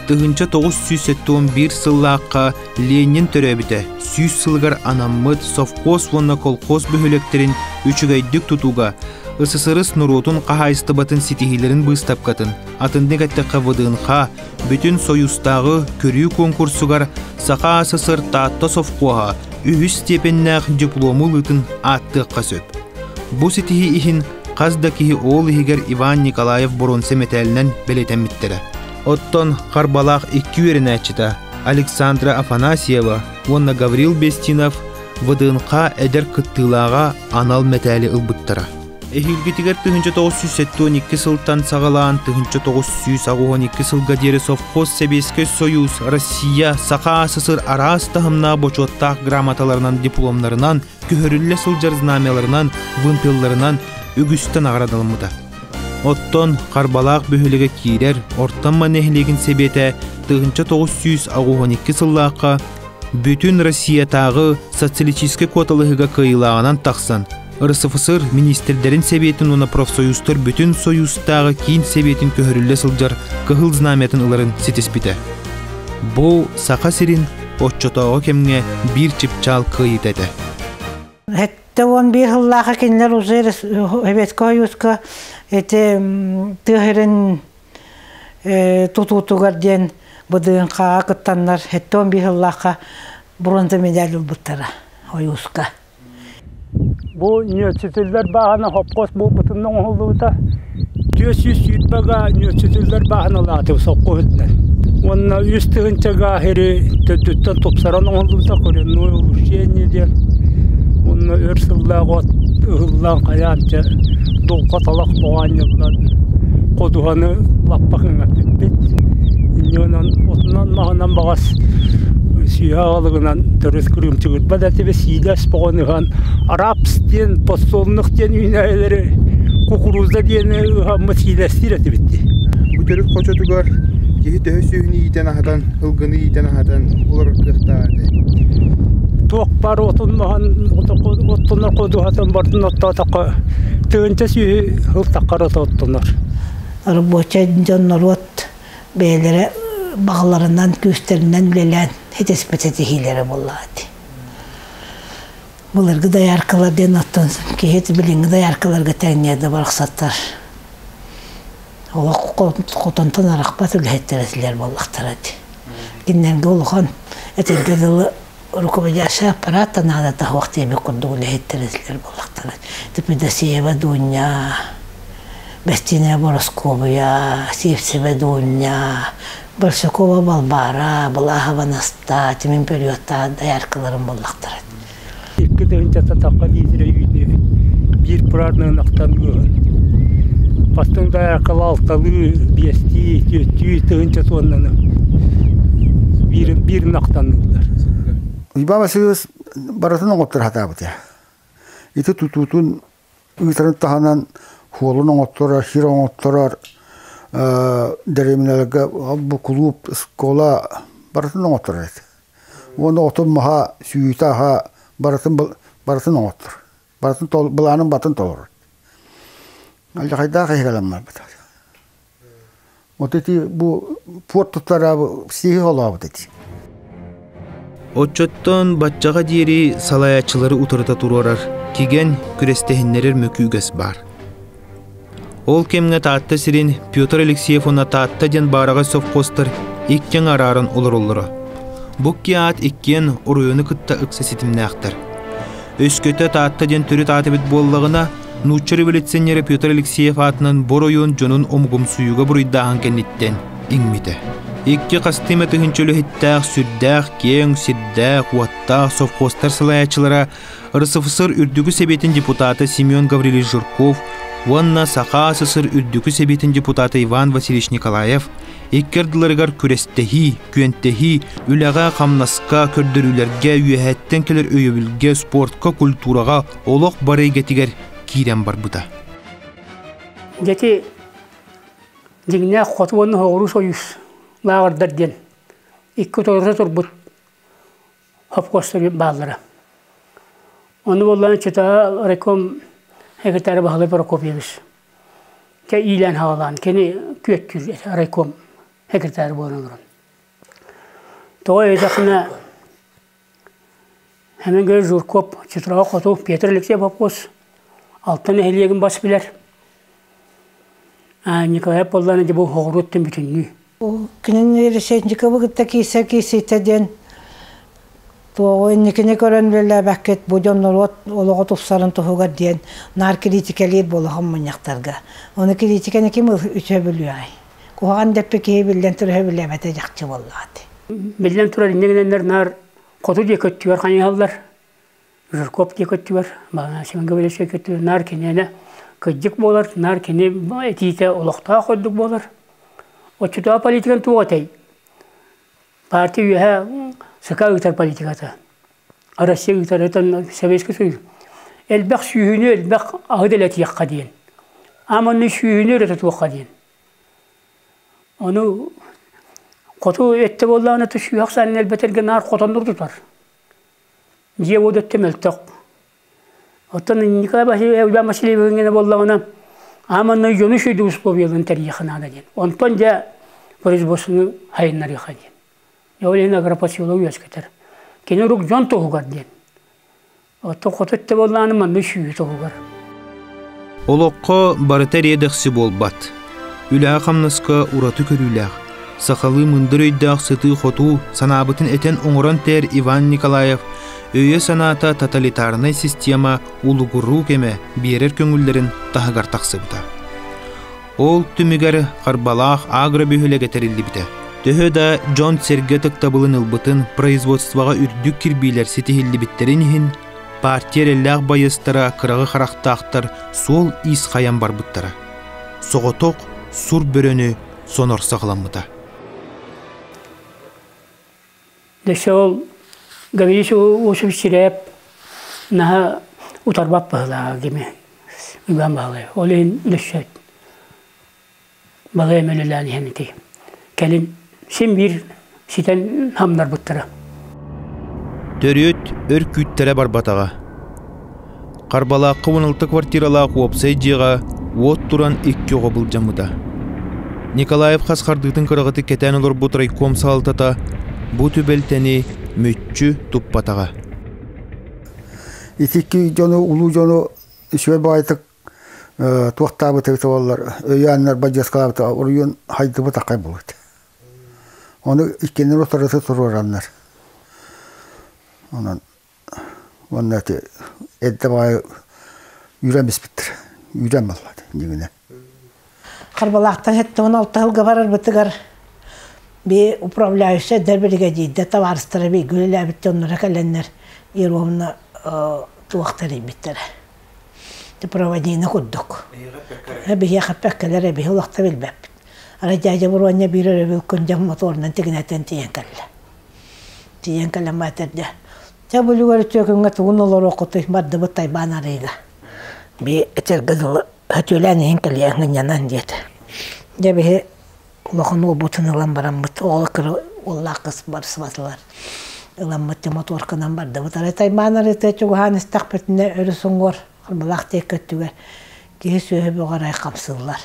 1971 сыллаахха Ленин төрөөбүтэ 100 сылыгар анаммыт совхоз уонна колхоз бөһүөлэктэрин үчүгэйдик тутууга СССР норуотун хаһаайыстыбатын ситиһиилэрин быыстапкатын атыннык эттэххэ ВДНХ бүтүн Союзтааҕы көрүү куонкурсугар Саха АССР Таатта совхоһа үһүс степеннээх диплому ылыытын ааттыахха сөп. Бу ситиһии иһин хас да киһи ол иһигэр Иван Николаев боруонса мэтээлинэн бэлиэтэммиттэрэ. Оттон Харбалаах икки үөрэнээччитэ Александра Афанасьева уонна Гаврил Бестинов ВДНХ эдэр кыттыылааҕа анал мэтээли ылбыттара. Эһиилгитигэр 1972 сылтан саҕалаан 1982 сылга диэри совхоз Сэбиэскэй Союз, Россия, Саха АССР араас таһымнаах бочуоттаах грамоталарынан, дипломнарынан, көһөрүллэ сылдьар знамяларынан, вымпелларынан үгүстэ наҕарадаламмыта. Оттон Харбалаах бөһүөлэгэ киирэр Ортамма нэһилиэгин сэбиэтэ 1982 сыллаахха бүтүн Россиятааҕы социалистическай куоталаһыыга кыайыылааҕынан тахсан, РСФСР министрдэрин сэбиэтин уонна профсоюзтар бүтүн Союзтааҕы киин сэбиэтин көһөрүллэ сылдьар Кыһыл Знамятын ыларын ситиспитэ. Бу Саха сирин оччотооҕу кэмҥэ биир чыпчаал кыайыыта этэ. 71 сыллааха кинилэр уже Советскай Союзка эти тыа сирин тутуутугар диэн БДНХ-ҕа кыттаннар 71 сыллаахха бронза медаль ылбыттара Ойууска. Бу нүөччүтүллэр бааһына хопкос буолбутунан оҥоһуллубута. 420 га нүөччүтүллэр бааһыналаатыбыт сопхуос үрдүнэн. Уонна 3 тыһыынча га сири төрдүттэн тупсаран оҥоһуллубута коренное улучшение диэн. Уонна өр сыллаах от ыһыллан хайаан чэ дулҕа талах боҕоонньуллан ходуһаны лаппа кыҥаппыппыт. Инньэ гынан отунан маһынан баҕас сүүһэ аҕалыгынан төрүт кырыымчыгырбат этибит сиилэс боҕон ыһан рапс диэн подсолнух диэн үүнээйилэри кукуруза диэни ыһаммыт сиилэстиир этибит дии. Бу төрүт хочотугар киһи төһө сүөһүнү иитэн аһатан, ылгыны иитэн аһатан олорор кыахтаах этэй? Туох баар отун маһын оттонор ходуһатын бардын оттоотоххо тыһыынча сүүһү сыл таххар ото оттонор. Рабочай дьон норуот бэйэлэрэ баҕаларынан, күүстэринэн үлэлээн ситиспит ситиһиилэрэ буоллаҕа ити. Былыргы дояркалар диэн оттон киһи билиҥҥи дояркаларга тэҥниэ да барахсаттар. Олох хотонтон арахпат үлэһиттэр этилэр буоллахтара ити. Кинилэргэ улахан этэргэ дылы руководящий аппарат да наадата суох диэбит курдук үлэһиттэр этилэр буоллахтара. Типидосеева Дуня, Бэстиинэ Бороскуобуйа, Сивцева Дуня, Барсукова Балбаара, Балахова Настаа, Тимин Пөрүөттаа дояркаларын буллахтара. 2 тыһыынча тахха литрэ үүтү биир пурарныынахтан ыаһын. Бастыҥ дояркала алталыы, биэстии, түөртүү тыһыынча туоннаны биир биир ынахтанныыллар. Уйбаан Васильевич барытын оҥоттор сатаабыта. Ити тутуутун ыытарын таһынан хуолун оҥотторор, сир оҥотторор, дэриэбинэлэргэ бу кулууп, школа барытын оҥотторор этэ. Уонна отун маһа, сүүтэ аһа барытын барытын оҥоттор. Барытын былаанын батын толорор. Алдьархайдаах киһи кэлэн барбыта. Вот эти бу порт туттара сиһи холообут эти. Оччоттон баччаҕа диэри салайааччылары утарыта туруорар кигэн күрэстэһиннэрэр мөкү үгэс баар. Ол кэмҥэ Таатта сирин Петр Алексеев уонна Таатта диэн баараҕай совхозтар иккиэн арааран олороллоро. Бу икки аат иккиэн оройуону кытта ыкса ситимнээхтэр. Өскөтө Таатта диэн төрүт аат эбит буоллаҕына, нуучча революционера Петр Алексеев аатынан бу оройуон дьонун омугумсуйууга буруйдааһын кэнниттэн иҥмитэ. Икки хастыы эмэ тыһыынча үлэһиттээх, сүрдээх киэҥ, сирдээх, уоттаах совхозтар салайааччылара РСФСР Үрдүкү Сэбиэтин депутата Семен Гаврильевич Жирков уонна Саха СССР Үрдүкү Сэбиэтин депутата Иван Васильевич Николаев икки ардыларыгар күрэстэһии, күөнтэһии, үлэҕэ-хамнаска, көрдөрүүлэргэ, үөһэттэн кэлэр өйөбүлгэ, спортка, культураҕа олох бары эйгэтигэр киирэн барбыта. Дети дьиҥнээх хоту уонна соҕуруу сойуус Лааҕырдар диэн икки утарыта турбут хопкуостар бааллара. Ону буоллаҕына Читаҕа райком секретарь Баһылай Прокопьевич чэ иилээн хаалаан кини күөттүүр этэ райком секретарь буолан олорон. Тоҕо диэтэххинэ Хемингуэй Жирков Читраҕа хоту Петр Алексеев Попкуос Алта нэһилиэгин бас билэр. Николай буоллаҕына дьэ бу оҕуруоттан бүтүннүү. Кинини Решетниковы кытта киирсэр киирсиитэ диэн туоҕу инникини көрөн үлэлээбэккит бу дьон норуот олоҕо тупсарын туһугар диэн наар критикэлиир буолахон мунньахтарга. Ону критикэни ким үтүө билүөҕэй? Куһаҕан дэппит киһи биллэн турар билээбэтэ дьахчы буоллаҕа дии. Биллэн турар инньэ гынаннар наар хоту диэки өттүгэр хайыһаллар. Жирков диэки өттүгэр, Семен Гаврильевич диэки өттүгэр наар киниэнэ кырдьык буолар, наар кини этиитэ олохтоох курдук буолар. Оччотооҕу политикан туох этэй? Партия үөһэ СК ыытар политиката. Россия ыытар это Советский Союз. Элбэх сүүһүнү элбэх аһы дэлэтиэххэ диэн. Ааманны сүүһүнү өрө тутуохха диэн. Ону хоту өттө буоллаҕына сүүһэх саанын элбэтэргэ наар хотоннор тутар. Дьиэ уот өттө мөлтөх. Оттон Николай Васильевич Васильевич буоллаҕына ааманна дьону сүдү условияларын тэрийиэххэ наада диэн. Онтон дьэ производствоны сайыннарыахха диэн. Ол иһин агропоселок үөскэтэр. Кини урук дьон туһугар диэн. Оттон хоту өттө буоллаҕына манна сүүһү туһугар. Олоххо барыта эриэ-дэхси буолбат. Үлэҕэ-хамнаска ураты көрүүлээх, сахалыы мындыр өйдөөх сытыы-хотуу, санаабытын этэн оҥорон тэр Иван Николаев өйө-санаата тоталитарнай система улугуруу кэмэ биэрэр көҥүллэрин таһыгар тахсыбыта. Ол түмүгэр Харбалаах агробөһүөлэгэ тэриллибитэ. Төһө да дьон-сэргэ ытыктабылын ылбытын, производствоҕа үрдүк кирбиилэр ситиһиллибиттэрин иһин, партия эрэллээх байыастара кыраҕы харахтаахтар суол-иис хайан барбыттара. Соҕотох сур бөрөнү сонор саҕаламмыта. Өссө ол Гаврилович Осипович Сирээп наһаа утарбат быһыылааҕа кими Иван Баһылай. Ол иһин өссө балай эмэ үлэлээн иһэн ити кэлин син биир ситэн хамнарбыттара. Төрүөт өр күүттэрэ барбатаҕа. Харбалаахха 16 квартиралаах уопсай дьиэҕэ уот туран икки оҕо былдьаммыта. Николаев хас хардыытын кыраҕытык кэтээн олорбут райком салалтата бу түбэлтэни мүччү туппатаҕа. Ити икки дьону, улуу дьону үчүгэй баҕайытык туохтаабыт буоллар, өйөөннөр бадьыаскалаабыт оройуон хайдыбыт акай буолбут. Ону иккиннэр утарыта туруораннар. Онон уонна ити эрдэ баҕайы үүрэн биспиттэр. Үүрэн баллады дьиҥинэ. Харбалаахтан 76 сылга барарбытыгар би управляющай эдэр биригэдьиирдэ табаарыстара бииргэ үлэлээбит дьонноро кэлэннэр Еровна туох тэрийбиттэрэ. Проводина курдук. Биһиэхэ эппэккэлэр эбиһи олохто билбэппит. Арай дядя Буруонньа биир өрөбүл күн дьон моторунан тигинэтэн тиийэн кэллэ. Тиийэн кэлэн баатырда. Дьэ бу үлүгэр үтүө күҥҥэ тугун олоруоххутуй бардыбыт тайбаан арыыга. Би этэргэ дылы өтүөлээн иһин кэлиэ ынньанан диэтэ. Дьэ биһи улахан уолбутун ылан бараммыт оҕо кыра уоллаах кыс барсыбатылар. Ыламмыт дьэ моторканан бардыбыт. Арай тайбаан арыыта чугаһаан истэхпитинэ өрүс уҥуор Харбалаах диэки өттүгэр киһи сүөһү бөҕө арай хамсыыллар.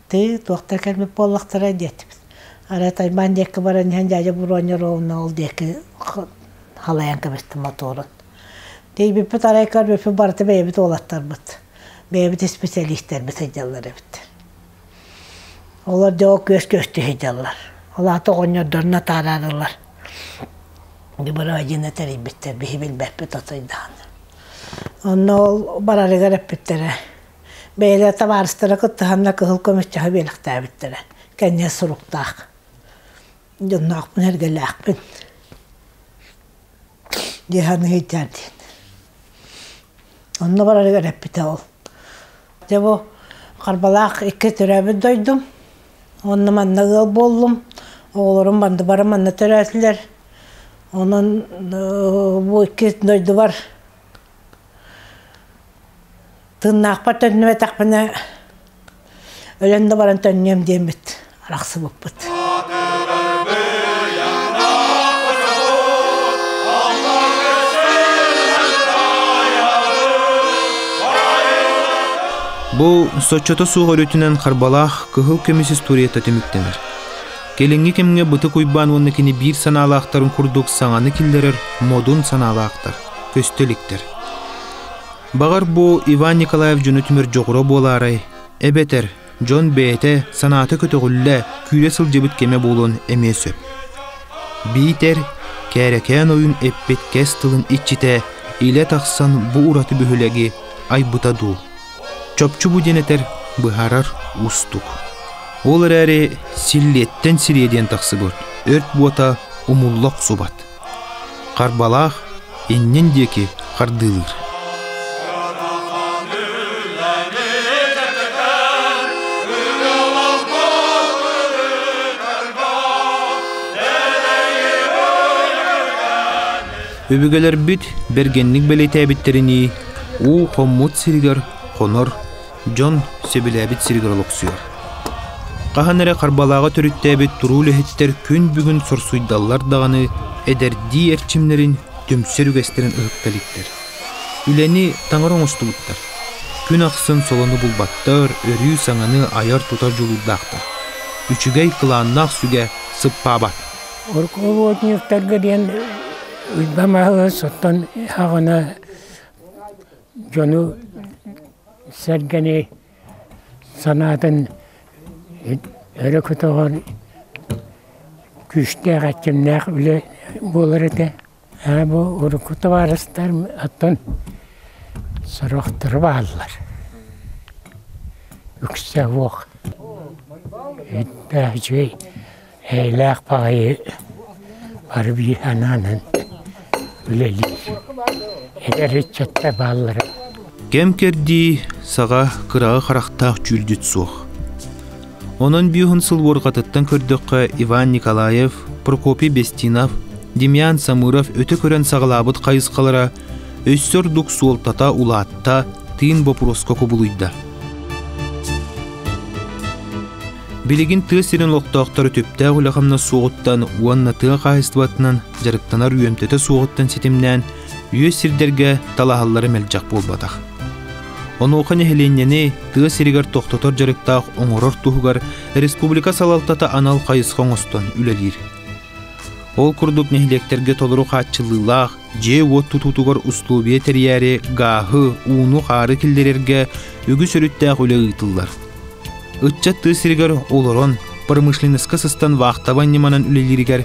Тыы туохтар кэлбит буоллахтара диэтибит. Арай Тайбаан диэки баран иһэн дядя Буруонньа ровно ол диэки халайан кэбистим моторун. Тиийбиппит арай көрбүппүт барыта бэйэбит уолаттарбыт, бэйэбит исписэлиистэрбит сылдьаллар эбит. Олор дьэ ол күөс күөстүү сылдьаллар. Ол аата оҕонньордорун атаарарылар. Дыбарыадьына тэрийбиттэр, биһи билбэппит отой даҕаны. Онно ол барарыгар эппиттэрэ Бэйэлэрэ табаарыстара кыттыһаннар кыһыл көмүс чаһы биэлэхтээбиттэрэ. Кэннигэр суруктаах. Дьонноохпун, эргэлээхпин. Дии саныы диэн. Онно барарыгар эппитэ ол. Дьэ бу Харбалаах икки төрөөбүт дойдум. Онно манна ыал буоллум. Оҕолорум манна бары манна төрөөтүлэр. Онон бу икки дойдубар Тыыннаахпар төннүбэтэхпинэ, өлөн да баран төннүөм диэммит арахсыбыппыт. Бу соччото суох өрүтүнэн Харбалаах кыһыл көмүс историята түмүктэнэр. Кэлиҥҥи кэмҥэ Бытык Уйбаан уонна кини биир санаалаахтарын курдук саҥаны киллэрэр модун санаалаахтар, көстө иликтэр. Баҕар бу Иван Николаев дьону түмэр дьоҕура буолаарай, эбэтэр дьон бэйэтэ санаата көтөҕүллэ, күүрэ сылдьыбыт кэмэ буолуон эмиэ сөп. Биитэр Кээрэкээн ойун эппит кэс тылын иччитэ илэ тахсан бу ураты бөһүөлэги айбыта дуу? Чопчу бу диэн этэр быһаарар уустук. Ол эрээри силлиэттэн сириэ диэн тахсыбыт өрт буота умулла охсубат. Харбалаах иннин диэки хардыылыыр. Өбүгэлэрбит бэргэнник бэлиэтээбиттэринии, уу хоммут сиригэр хонор, дьон сөбүлээбит сиригэр олохсуйар. Хаһан эрэ Харбалааҕы төрүттээбит туруу үлэһиттэр күн бүгүн сорсуйдаллар даҕаны эдэрдии эрчимнэрин түмсэр үгэстэрин ыһыкта иликтэр. Үлэни таҥара оҥостубуттар. Күн ахсын солону булбаттар, өрүү саҥаны айар-тутар дьулуурдаахтар. Үчүгэй кылааннаах сүгэ сыппаабат. Руководниктарга диэн Уйбаан Маһылыс оттон аҕана дьону сэргэни санаатын өрө көтөҕөр күүстээх эрчимнээх үлэ буолар этэ. Ээ бу урукку табаарыстар оттон сорохторо бааллар. Үксэ суох. Үттээх үчүгэй эйэлээх баҕайы бары биир анаанан үлэлиир. Эдэр ыччаттар бааллара. Кэм-кэрдии саҕа кыраҕы харахтаах дьүүлдьүт суох. Онон биэһун сыл уорҕатыттан көрдөххө Иван Николаев, Прокопий Бестинов, Демьян Самыров өтө көрөн саҕалаабыт хайысхалара өссө ордук суолтата улаатта, тыын боппуруоска кубулуйда. Билигин тыа сирин олохтоохторо түптээх үлэ-хамнас суоҕуттан уонна тыа хаһаайыстыбатынан дьарыктанар үөмтэтэ суоҕуттан ситимнээн үөс сирдэргэ талаһаллара мэлдьэх буолбатах. Онуоха нэһилиэнньэни тыа сиригэр тохтотор дьарыктаах оҥорор туһугар республика салалтата анал хайысха оҥостон үлэлиир. Ол курдук нэһилиэктэргэ толору хааччыллыылаах дьиэ-уот тутуутугар условия тэрийээри гааһы, ууну-хаары киллэрэргэ үгүс өрүттээх үлэ ыытыллар. Ыччат тыа сиригэр олорон, промышленноска сыстан вахтовай ньыманан үлэлииригэр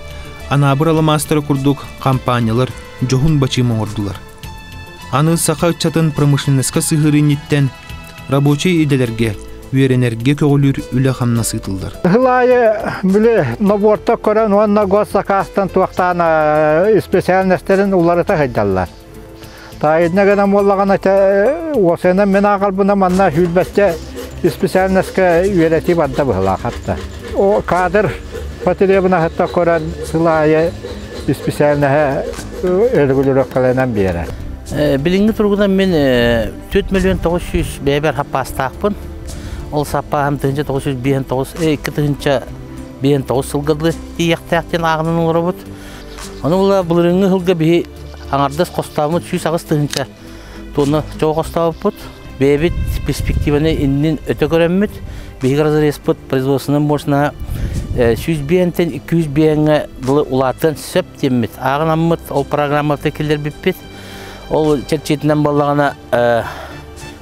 Анаабыр аламаастара курдук хампаанньалар дьоһун бачыым оҥордулар. Аны саха ыччатын промышленноска сыһыарыы инниттэн рабочай идэлэргэ үөрэнэргэ көҕүлүүр үлэ-хамнас ыытыллар. Сыл аайы били нобуорта көрөн уонна госзакаастан туохтаан специальностарын уларыта сылдьаллар. Таайына гынан буоллаҕына уосайынан мин ааҕарбына манна сүүрбэччэ специальноска үөрэтии барда быһылаах хатта. О кадр потребнаһыттан көрөн сыл аайы специальноһы өргүлүрөккаланан биэрэр. Билиҥҥи туругунан мин 4 миллион 900 бэйэбэр саппаастаахпын. Ол саппааһым 1959 2059 сылга дылы тиийиэхтээх диэн ааҕынан олоробут. Ону була былырыыҥҥы сылга биһи аҥардас хостооммут 108 тыһыынча тонна чоҕу хостообуппут. Бэйэбит перспективаны иннин өтө көрөммүт, биһиги разрезпыт производственнай мощноһа 105-тэн 205-ҥэ дылы улаатыан сөп диэммит. Ааҕынаммыт ол программата киллэрбиппит. Ол чэрчитинэн буоллаҕына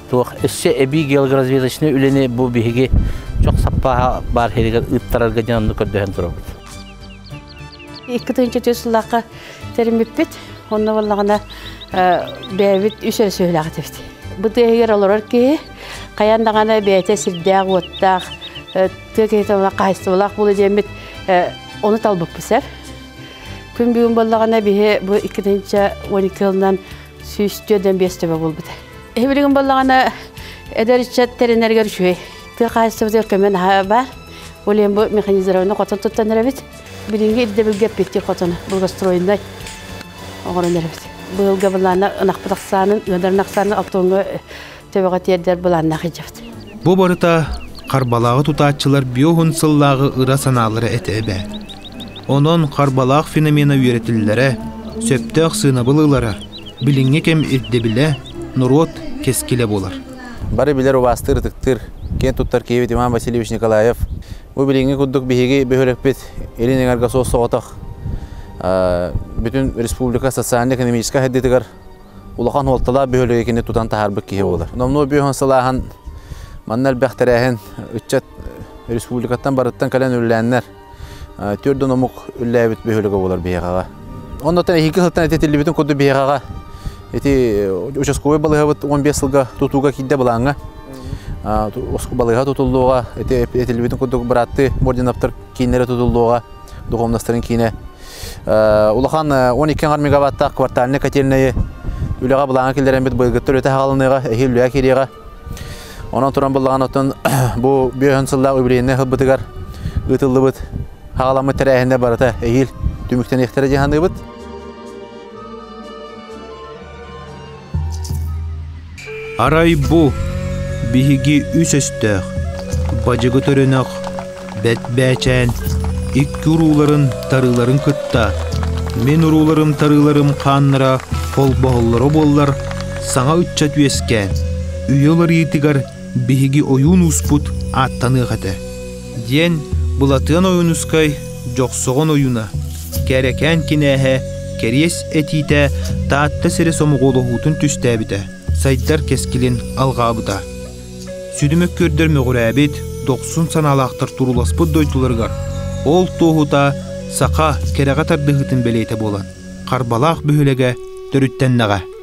туох өссө эбии геологоразведочнай үлэни бу биһиги чох саппааһа баар сиригэр ыыттарарга диэн онно көрдөһөн турабыт. 2004 сыллаахха тэриммиппит. Онно буоллаҕына бэйэбит үс эрэ сүөһүлээх этибит. Бу тыа иһигэр олорор киһи хайаан даҕаны бэйэтэ сирдээх-уоттаах, тыа киһитэ хаһаайыстыбалаах буолуо диэммит ону талбыппыт сэр. Күн бүгүн буоллаҕына биһи бу 2012 сылынан 145 төбө буолбута. Эһи билигин буоллаҕына эдэр ыччат тэринэригэр үчүгэй. Тыа хаһаайыстыбатыгар көмө наһаа баар. Ол иһин бу механизированный хотон туттан эрэбит. Билиҥҥи ирдэбилгэ эппиэттиир хотону благоустроеннай оҥорон эрэбит. Быйылга былаана ынахпыт ахсаанын, ыанарын ахсаанын алтыҥҥа төбөҕө тиэрдэр былааннаах илдьэбит. Бу барыта Харбалааҕы тутааччылар биоһун сыллааҕы ыра санаалара этэ эбээт. Онон Харбалаах феномена үөрэтиллэрэ, сөптөөх сыанабыл ылара, билиҥҥи кэм ирдэбилэ, норуот кэскилэ буолар. Бары билэр убаастыыр ытыктыыр, киэн туттар киһибит Иван Васильевич Николаев. Бу билиҥҥи курдук биһиги бөһүөлэкпит илин эҥэргэ суос соҕотох бүтүн республика социально-экономическай сайдыытыгар улахан суолталаах бөһүөлэги кини тутан таһаарбыт киһи буолар. Номнуо бүөһүн сылааһын манна элбэх тэрээһин ыччат республикаттан барыттан кэлэн үлэлээннэр төрдөн омук үллээбит бөһүөлэгэ буолар биһиэхэҕэ. Оннотон эһиги сылтан этитиллибитин курдук биһиэхэҕэ ити участковай балыыһабыт 15 сылга тутууга киирдэ былааҥҥа. Балыыһа тутуллуоҕа, ити этиллибитин курдук бырааттыы Мординовтар кииннэрэ тутуллуоҕа, духовностарын киинэ. Улахан 12 аҥар мегаваттаах квартальнай котельнайы үлэҕэ былааҥҥа киллэрэммит быйылгыттан үлэтэ хаалыныаҕа, эһиил үлэҕэ киириэҕэ. Онон туран буллаҕын оттон бу бүөһүн сыллаах үбүлүөйүнэй сылбытыгар ыытыллыбыт хаҕаламмыт тэрээһиннэр барыта эһиил түмүктэниэхтэрэ дии саныыбыт. Арай бу биһиги үс өстөөх, бадьыгы төрөнөх, бэт бээчээн, икки урууларын тарыыларын кытта мин урууларым тарыыларым хааннара холбоһоллоро буоллар, саҥа ыччат үөскээн, үйэ уларыйыытыгар биһиги ойуун ууспут ааттаныах этэ, диэн Былатыан Ойуунускай Дьохсоҕон ойууна, Кэрэкээн кинээһэ кэриэс этиитэ Таатта сирэ сомоҕолоһуутун түстээбитэ, сайдар кэскилин алҕаабыта. Сүдү мөккүөрдэр мөҕүрээбит, дохсун санаалаахтар турууласпыт дойдуларыгар ол туоһута саха кэрэҕэ тардыһыытын бэлиэтэ буолан, Харбалаах бөһүөлэгэ төрүттэннэҕэ.